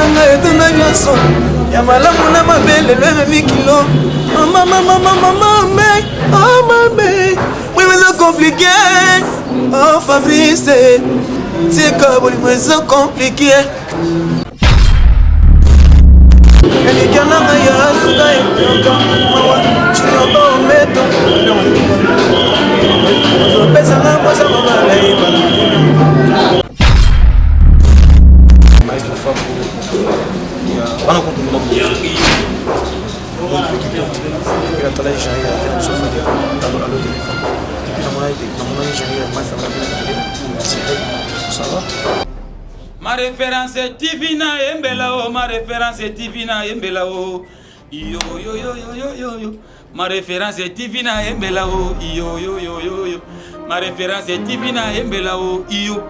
na ngai etonda nyonso ya malamu na mabe lelo ememi kilo. Mamamamamamame, oh mame, bolingo eza compliqué. Oh Fabrice, tika bolingo eza compliqué. Elikya na ngai ya suka eyoka mawa junior baometo ozopesa nga mposa mobala ebala. Maestro Fabro ya wana kutu mpe kitoko epuis natalaki genre ya fete biso fete alo telefone epuis namonaki namonaki genre ya masa na fete ça va. Ma référence TV na yembela o, ma référence TV na yembela o. Yo yo yo yo yo yo yo. Ma référence TV na yembela o. Yo yo yo yo yo. Ma référence TV na yembela o. Yo.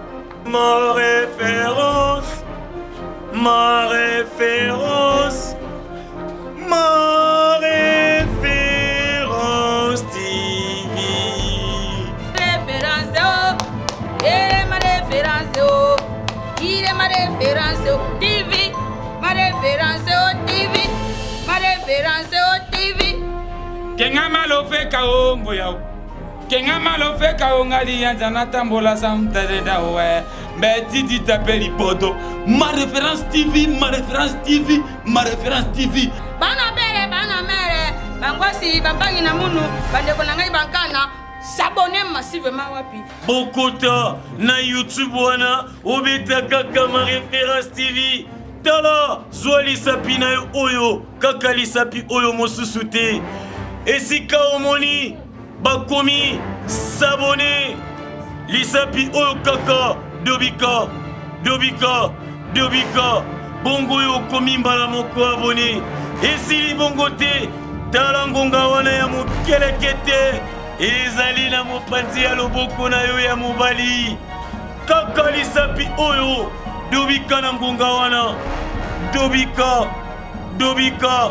Ma référence. Ma référence. Ma référence TV. Référence oh, eh ma référence oh, il est ma référence oh, TV, ma référence oh, TV, ma référence oh, TV. Kenga malofeka o ngoya o. Kenga malofeka o ngali yanza natambola samtadeda we. Mbe tidi tape libodo. Ma référence TV, ma référence TV, ma référence TV. Bana bere, bana mere, bangwasi, bambangi na munu, bandeko na ngai bankana, s'abonner massivement wapi. Bokota na YouTube wana obeta kaka ma référence TV. Tala, zwa lisapi na yo oyo, kaka lisapi oyo mosusu te. Esika omoni bakomi s'abonner, lisapi oyo kaka dobika dobika dobika, bongo oyo okomi mbala moko abone. Esili bongo te, tala ngonga wana ya mokelekete ezali na mopanzi ya loboko na yo ya mobali. Kaka lisapi oyo dobika na ngonga wana, dobika dobika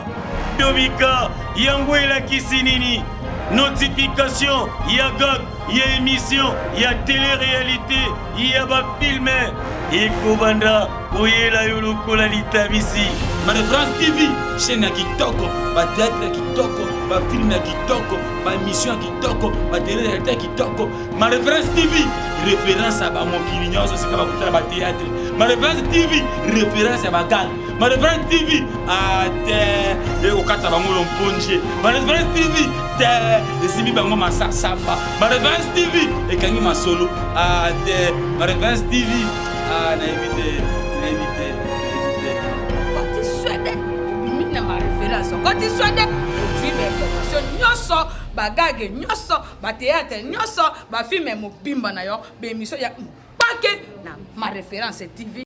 dobika. Yango elakisi nini? Notification ya gag ya émission ya télé-réalité ya bafilme ekobanda koyela yo lokola litabisi. Ma référence TV, chaîne ya kitoko, ba théâtre ya kitoko, ba film ya kitoko, ba émission ya kitoko, ba télé-réalité ya kitoko. Ma référence TV, référence ya bamokili nyonso esika bakutana ba théâtre. Ma référence TV, référence ya bagag. Ma référence TV, ate ekokata bango lomponje. Ma référence TV, te esimbi bango masasamba. Ma référence TV ekangi masolo. Ate Ma référence TV, ah, nayebi te, nayebi te, nayebi te. Okoti swede, obimi na ma référence. Okoti swede, ozwi ba information nyonso, bagage nyonso, ba théâtre nyonso, ba film mobimba na yo, ba émission ya mpake na ma référence TV.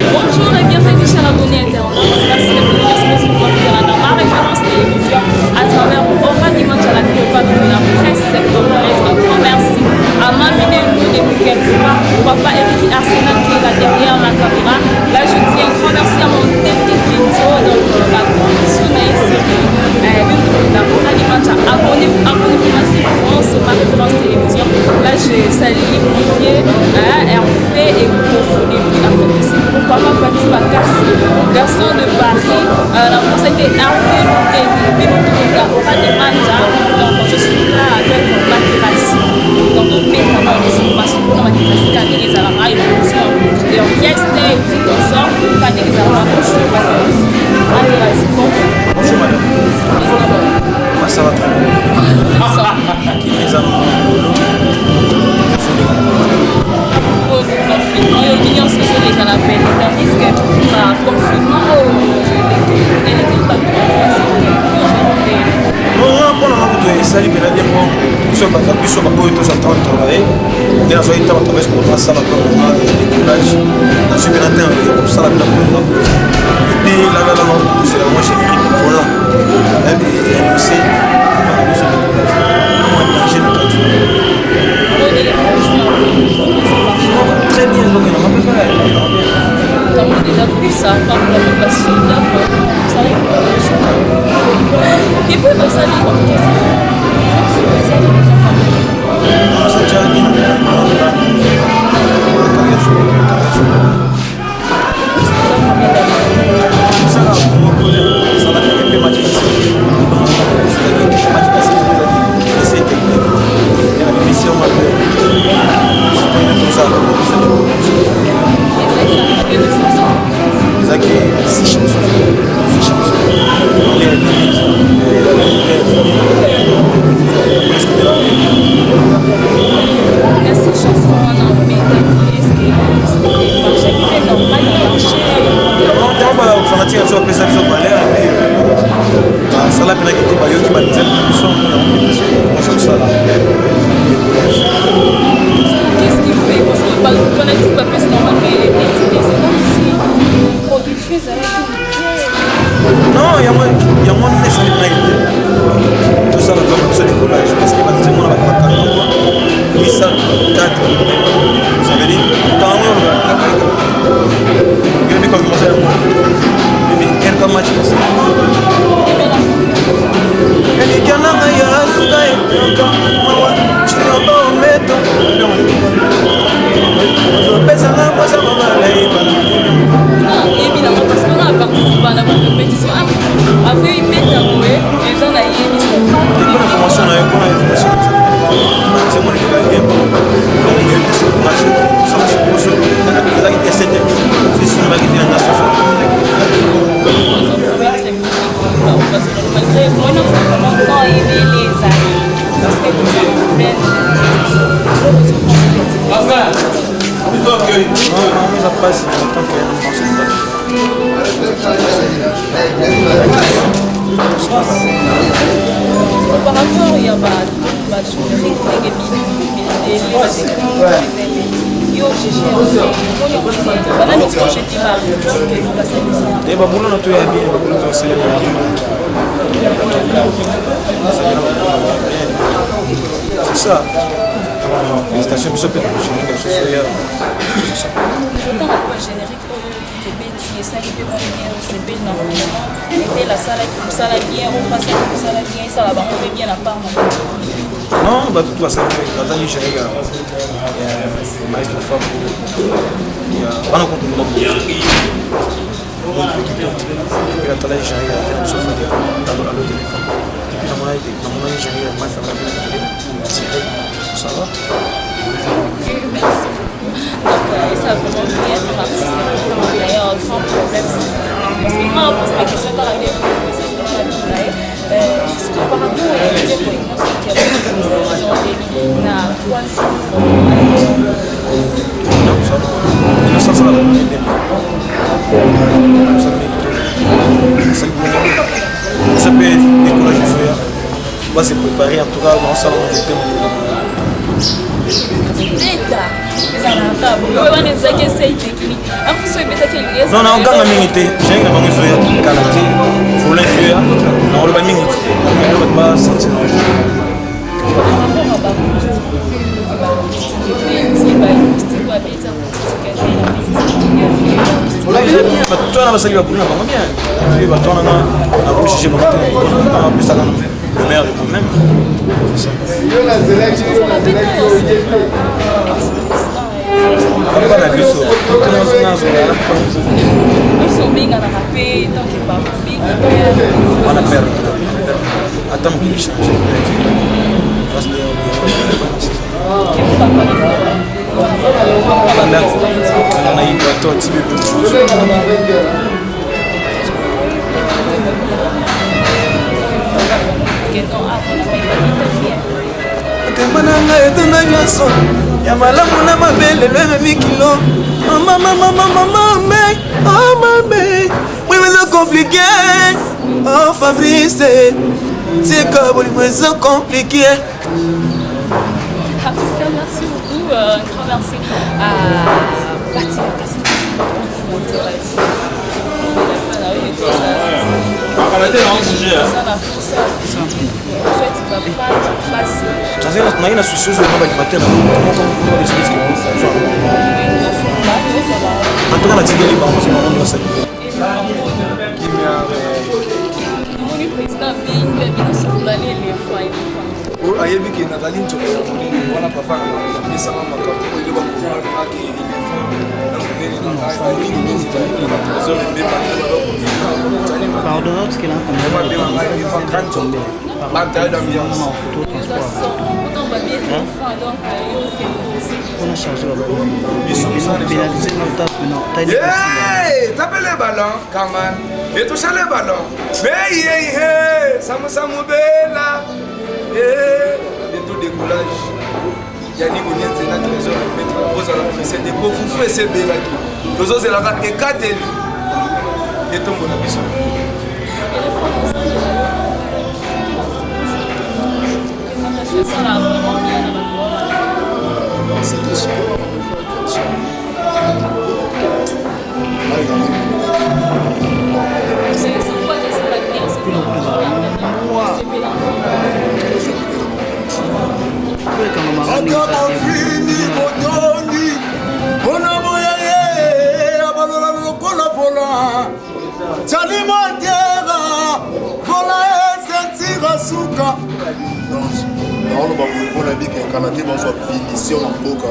Bonjour et bienvenue chers abonnés internautes. Merci de venir se retrouver dans ma référence télévision à travers Aura Dimanche à la Cléopâtre de la presse congolaise. Un grand merci à Mamine Lou depuis quelque part, papa Eric Arsenal qui est là derrière la caméra. Là je dis un grand merci à mon Tete Kenzo, donc ma grande Aura Dimanche. Abonnez-vous, abonnez-vous massivement sur ma référence télévision. Là je salue Olivier, Hervé et Kofo depuis Afrique du Sud. Pourquoi pas Pati Makasi, garçon de Paris. La France était Hervé Loutene, Bino Aura Dimanja. Donc je suis là avec Materassi. Donc on met comment on est parce qu'on a Materassi quand les Alara évolution et orchestre et tout ensemble quand les Alara bonjour Materassi. Materassi, bonjour. Bonjour madame. Moi ça va très bien. Kimeza Ngolo. Confinement oyo nyonso ezoleka. Esali mpena bien mpo biso bato biso baoyo tozwa temps de travailler nde nazwaki temps de travailler sikoyo nasala plan de décollage, nazwi mpena temps ya kosala mpena boulot na et puis lalala c'est vraiment générique volant MC biso décollage mwa danger na kati. Très bien, donc on a bien. Comment déjà trouvé ça? Par la soldat, ça. Et puis, comme ça, l'orchestre. Ça déjà dit, carrière solo, carrière solo. Ça, ça va faire match facile. Match facile, c'est technique. Il y a une mission, c'est ça, ezalaki six chansons, six chansons. L'air presque de la Na six chansons wana obetaki, est-ce que marchaki mpe normal, marché? Ntango bafanatique na biso bapesa biso valeur et puis basala mpenaki te, bayoki banzembo na biso yango kosala décollage. Qu'est-ce qui fait? Parce que fanatique bapesi normalement elebeti te, c'est comme si production ezalaki moke. Non, yango yango nde esali mpenaki te tosala vraiment biso décollage, parce que banzembo na bato bakanga ngo misato, 4, ça veut dire ntango yoyebi confirmation yango rk match passé elikya nanga ya suka eyoka mawa chinoba ometo ozopesanga mposa mobala ebala. Yebi nango parce que nga participa na barépétition ave imeta boye eza na yebi. Mpona information na yo, mpona information, nzembo elekaka bien. Donc oyebisi match poso ezalaki essai technique, esimbaki te na soso. Malgré moi, vraiment temps ebele ezali parce que toza en pleine. Eza mpasi en tant que Par rapport ya bagénérique ndenge bibele yo banani projeté basalisa? E babulo na to ya bien, babulo tosalela bien, c'est ça. Félicitation biso mpe générique mosusu ya. Otanga mpo générique oyo kikebeti esali mpe mwa bien, osepeli na vraiment etel asalaki mosala bien, opasalaki mosala bien, esala bango mpe bien na part na. Non, bato tu basali, bazali générique ya maestro Fabo ya bana kontomona monde kitoko. Et puis natala générique ya Philippe Sofani allo téléphone et puis namonaki générique ya Mike Fabra Thierry, ça va. Merci beaucoup. Donc, ça va vraiment bien, ton artiste, d'ailleurs, sans problème. Parce que moi, on pose la question quand la est-ce que par rapport à na 3 jours? Non, ça va. Innocence la bien. Ça peut décourager soya. On va se préparer en tout cas dans salon de thème. Beta ezalaka oyo wana ezalaki essai technique amoso ebetaki elingi. Non, non, oganga mingi te. Générique na bango ezoya kala te, volet ezoya, na koloba mingi te, bato basentir. Par rapport à baacoustique, baacoustique ebeti, baacoustique babeti acoustique. Bato wana basali babulu na bango bien. Puis bato wana nakojuge bango te, napesaka le meilleur de moi-même, c'est ça. Papa na biso. Biso obenganaka mpe tant que papa obengi. Wana père ata mokili change. Na bato atibi. Motema na ngai etonda nyonso ya malamu na mabe, lelo ememi kilo. Mamamamamamame, oh mame, moi eza compliqué. Oh Fabrice. Tika bolingo eza compliqué. En tout cas, merci beaucoup. Un grand merci à Paty Makasi Naye na souci ozwa balimataire na en tout cas natikeli bango soki bango nde basali. Ayebi ke nazali nzoto ya monene wana, papa na ngai apesanga makambo oyo eloba komonaki éléphant na monene na ngai, bayebi neti na Trésor Mbemba. Babenga ngai éléphant, grand nzoto, bataille d'ambiance. Tapez les ballons, Kaman, et touchez les ballons. Mais hey, Samu Samu Bella. Eh, bientôt décollage. Yannick Onienze na Trésor Maître ozala pressé te po fufu esi ebelaki, tozozelaka ekateli etombo na biso. Ata bafini botondi mpona boya ye abalola lokola vola cali matera vola esentira suka. Naoloba boye mpona bika ekala te, bazwa punition na mboka.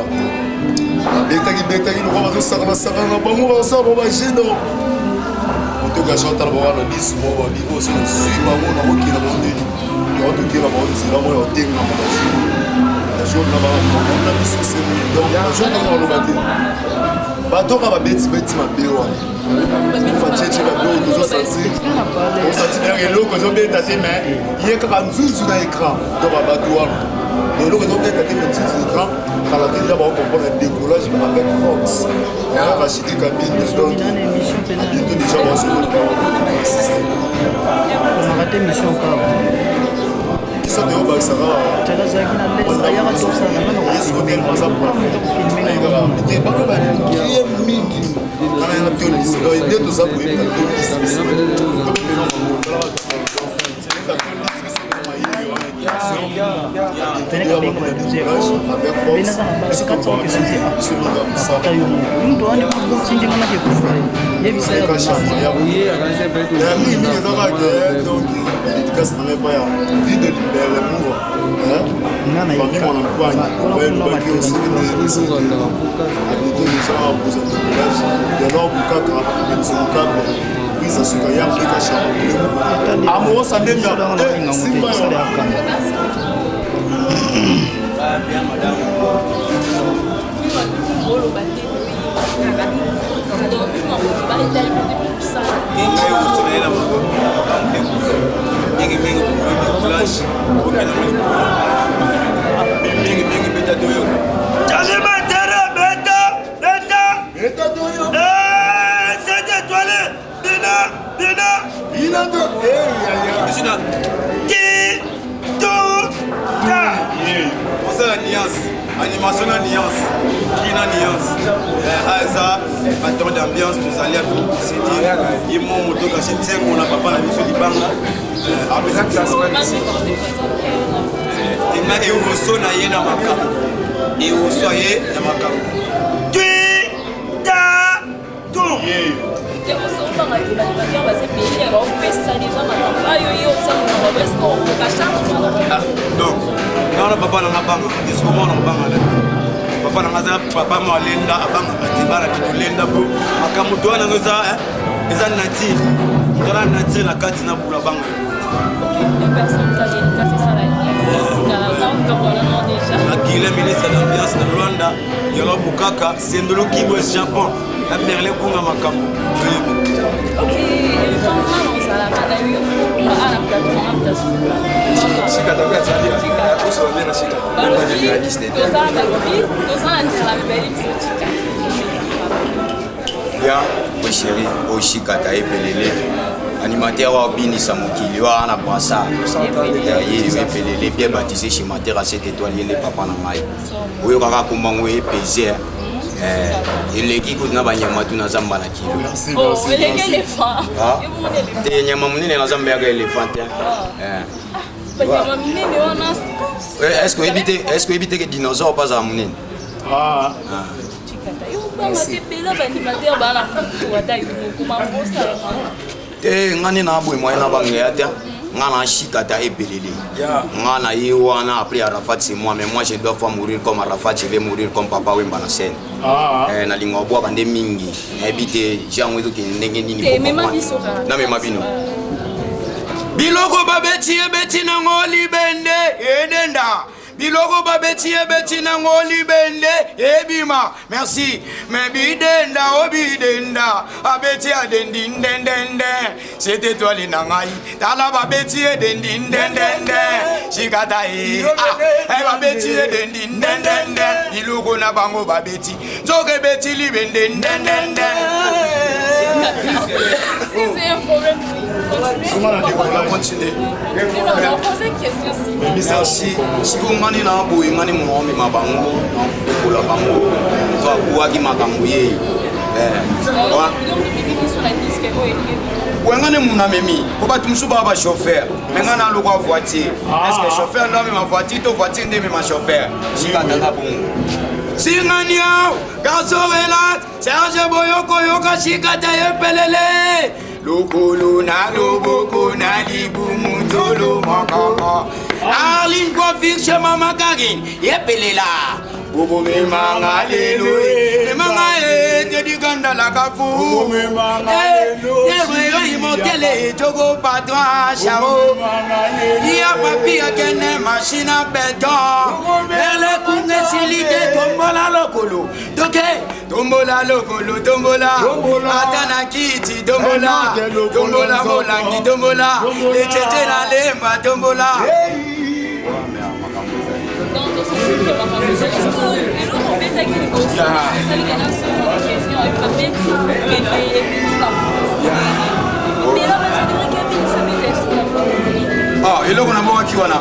Babetaki betaki lokwa, bazosakana sakana na bango, bazosala bango bageno moto kasi otala bango na lisu moko, babi oyo soki ozwi bango nakokela bango ndeni yango, tokela bango nzela moko ya kotengama bajour na bango na biso semi. Donc bajour ndenge baloba te, bato kaka babeti beti mabe wana, facece babe oyo tozosentir, osentir bien eloko ezobeta te, mais ye kaka nzuzu na écran. Donc bato wana eloko ezobeta te, mais nzuzu na écran. Kala te déjà baocomprendre décollage avec Fox ya Rachidi Kabindi. Donc à bientôt déjà, baoassiste biso toyobakisaka aza bango bakie mingi kana tolisi nde toza koyeba tolisi. Mingi ezaka ke donc dédicace na ngai epai ya vie de Libelemour, famille mwana mpwangi elobaki abito déjà abuza décollage delor bukaka emsomukaka prise suka ya Afrika chama amorosa ndenge simba. Mingi mingi décollage okenda ngo likolo mingi mingi, beta toyoka. Beta, beta, beta toyoka. C'est étoilé, bina, bina. Bina to. Biso na Ti, to, ta. Osala nuance, animation na nuance, cri na nuance, eza baton d'ambiance. Tozali ya toprocédure ye mo moto kasi ntiengo na papa na biso libanga apesa tenga ewoso na ye na makambo, ewoso aye na makambo. Ti, ta, to. Te osongaka baanimateur baza ebele, baopesa deja makambo ayo ye osalaka bango, est ce que okoka charge wana? Donc nga wana papa nanga bangaka te, siko mwana kobanga na papa nanga aza papa mo alenda, abangaka te. Bana te tolenda po makambo to wana yango eza nature, moto wana nature na kati na bula banga. Deux personnes ta dédicace esala tikala ngambo déjà. Akile ministre d'ambiance na Rwanda, Yolo Bukaka Sendolo Kibo Japon na Merlin Kunga makambo toyebi. Ok, éléphant wana ozalaka na yo na plateau na mutasuka. Shika tape azali osola bien na shika. Balobi toza, balobi toza na nzela mibali biso tika. Bien, o chéri oshikata ebelele. Animateur oyo abinisa mokili oyo na brassard. Ye epelele bien baptisé chez Mater à cette étoile ye nde papa na ngai. Oyo kaka komba ngo epese. Eh, eleki kutu na banyama tu na zamba na kilo. Oh, eleki éléphant. Ah. Te nyama monene na zamba yaka éléphant te. Eh. Banyama minene wana. Eh, est-ce que oyebi te, est-ce que oyebi te que dinosaure pas azala monene? Ah. ah. Te nga nde na boye moyen na bangeya te nga na shikata ebelele nga na ye wana après Arafat c'est moi mais moi je dois pas mourir comme Arafat je vais mourir comme papa Wemba na scène ah. eh, nalinga obwaka nde mingi nayebi te jango ezokende ndenge nini namema bino biloko babeti ebeti nango libende edenda biloko babeti ebeti nango libende ebima merci me bidenda o bidenda abeti adendi ndendende sete etwali na ngai tala babeti edendi ndendende sikata ye ah, eh, babeti edendi ndendende biloko na bango babeti nzoka ebeti libende ndendende Merci. Sikoyo nga nde na boye nga nde mono omema bango nakola bango to abwaki makambo ye wenga nde mono amemi po bato mosusu baa bachauffeur me nga nalokwa voiture est ce que chauffeur nde amema voiture to voiture nde emema chauffeur sikataka bongo singania garçon relax serge boyoko yoka sikata ye pelele lokolo na loboko na libumu tolo mokoko arline coiffure chez mama karine yepelela bokomemanga lelo memanga e tedikanda la kafu immortele jogo patron charo ya papi akene machine a beton elekunga esili te tombola lokolo toke tombola lokolo tombola ata na kiti tombola tombola molangi tombola ecece na lemba tombola Ah, eloko nabokaki wana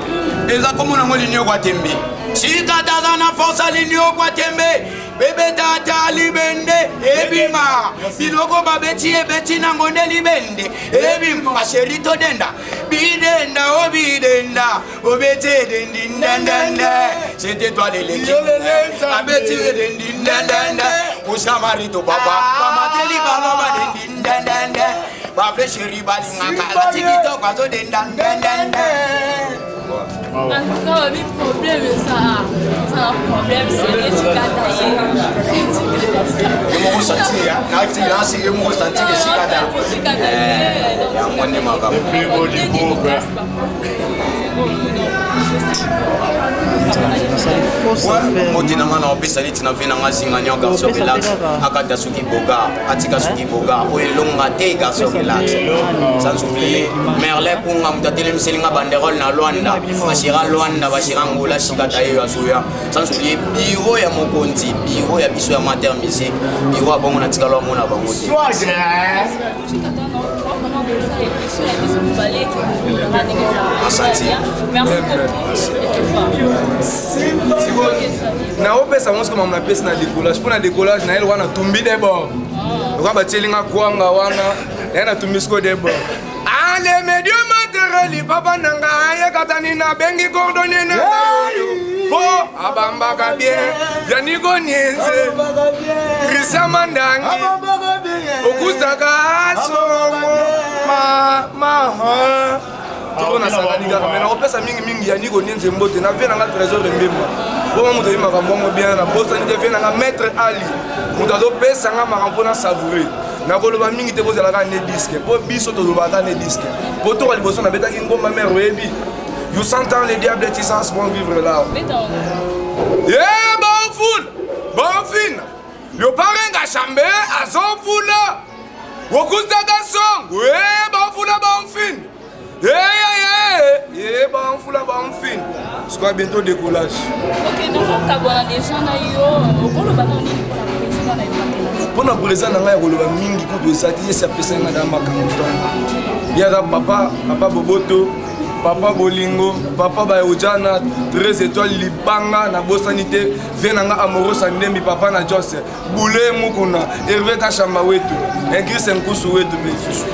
eza komona yango linioko ya tembe sikataza na force ya linioko ya tembe bebe tata libende ebima biloko babeti ebeti nango nde libende ebima basheri todenda bidenda o bidenda obeti edendi ndendende sete étoile eleki abeti edendi ndendende osamarito papa bamateli bango badendi ndendende bavre sheri balingaka alati kitoko azodenda ndendende En tout cas, babi problème eza oza na problème sérieux tikata ye ye moko sentir nasi ye moko sentir esikata yango nde makambo mbote na nga na opesa neti na vie na nga zinganio garçon relax akata soki boga atika soki boga oyo elonga te garçon relax sans oublier merlin kunga moto atelemiseli nga banderole na lwanda bashira lwanda bashira ngola shikata yeyo azoya sans oublier biro ya mokonzi biro ya biso ya mater musique biro ya bongo natikala omona bango te naopesa bango sikoyo napesi na décollage mpo na décollage naye lokola natumbi debord lokola batieli nga kwanga wana naye natumbi sikoyo debord ale medio matereli papa na ngai ayekatani nabengi cordonnier na ngai oyo po abambaka bien yaniko nienze christian mandangi okusaka songo mama toko nasangani kaka me nakopesa mingimingi ya niko nienze mbote na vie nanga trésor mbemba bongo moto oyebaka mbongo bien nabosani te vie nanga maître ali moto azopesa nga makambo mpo na savoure nakoloba mingi te bozalaka ne diske mpo biso tolobaka ne diske mpo toka liboso nabetaki ngomba mare oyebi You s'entend les diables et sens vont vivre là. Eh, bon foule, bon fine. Le parenga chambe à son foule. Wokusta song. Eh, bon foule, bon fine. Eh, eh, eh, eh, bon foule, bon fine. Ce bientôt décollage. Ok, donc on kabwana déjà na yo, okoloba na nini pour la président na yo mpo na président na ngai ya koloba mingi kutu eza te yesi apesaki ngai na makambo ntango Ye aza papa, papa Boboto, papa Bolingo, papa Bayojana, 13 étoiles libanga na bosani te, vie na nga Amorosa Ndembi, papa na Jos, Boule Mukuna, Hervé Kashamba wetu, Ingris Nkusu wetu pe lisusu.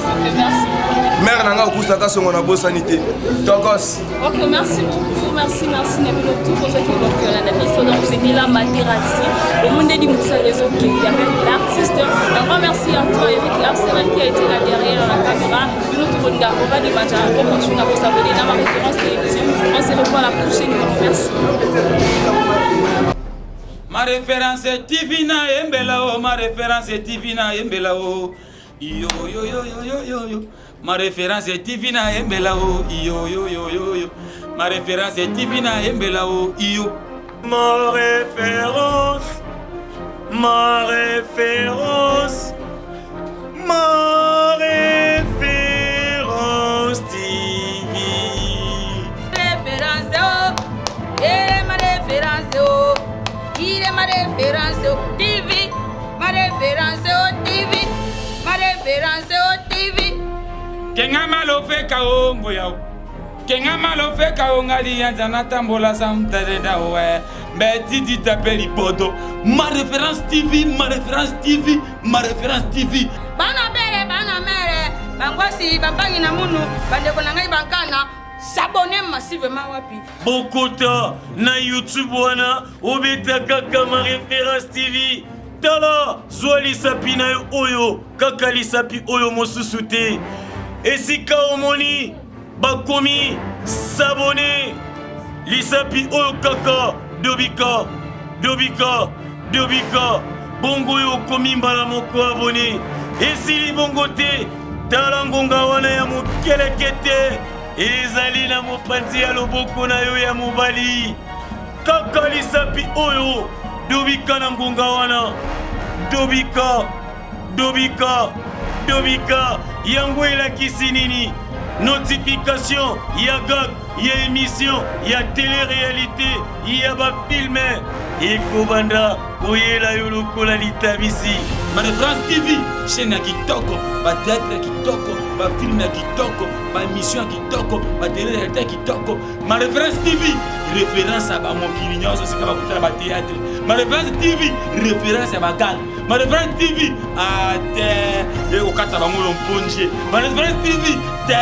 Mère na nga okusa kasongo na bosani te. Tokos. Ok, merci beaucoup. Merci, merci. Nabino tout pour ceux qui ont la biso. Donc, c'était là Materazzi. Le monde est Moussa les autres avec l'artiste. Un grand merci à toi, Eric Larsenal, qui a été là derrière la caméra. Bino tout le monde, on va débattre. On continue à vous abonner dans ma référence télévision. On se revoit la prochaine. Merci. Ma référence TV na yembela o, ma référence TV na yembela o. Yo yo yo yo yo yo yo. Ma référence TV na yembela o. Yo yo yo yo yo. Ma référence TV na yembela o. Yo. Ma référence, ma référence, ma référence TV. Référence oh, eh ma référence oh, il est ma référence oh, TV, ma référence oh, TV, ma référence oh, TV. Kenga malofeka o ngoya o. Kenga malofeka o ngali yanza natambola samtadeda o mbe tidi tape libodo. Ma référence TV, ma référence TV, ma référence TV. Bana bere, bana mere, bangwasi, bambangi na munu, bandeko na ngai bankana, s'abonner massivement wapi. Bokota na YouTube wana obeta kaka ma référence TV. Tala, zwa lisapi na yo oyo, kaka lisapi oyo mosusu te. Esika omoni bakomi s'abonner, lisapi oyo kaka dobika, dobika, dobika. Bongo oyo okomi mbala moko abonné. Esili bongo te, tala ngonga wana ya mokelekete ezali na mopanzi ya loboko na yo ya mobali. Kaka lisapi oyo dobika na ngonga wana, dobika, dobika, dobika. Yango elakisi nini? Notification ya gag, ya émission, ya télé-réalité, ya ba filme ekobanda koyela yo lokola litabisi. Ma référence TV, chaîne ya kitoko, ba théâtre ya kitoko, ba film ya kitoko, ba émission ya kitoko, ba télé-réalité ya kitoko. Ma référence TV, référence ya ba mokili nyonso esika bakutana ba théâtre. Ma référence TV, référence ya ba gang. Ma référence TV, ah te, ekokata bango lomponje. Ma référence TV, te,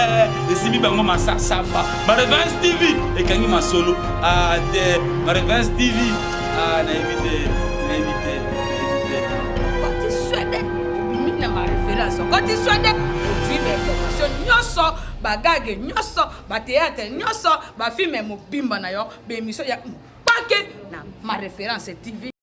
esimbi bango masasamba. Ma référence TV, ekangi masolo. Ah te, ma référence TV, ah nayebi te, nayebi te, nayebi te. Okoti Suède, obimi na ma référence. Okoti Suède, ozwi ba information nyonso, ba gag nyonso, ba théâtre nyonso, ba film mobimba na yo, ba émission ya mpake na ma référence TV.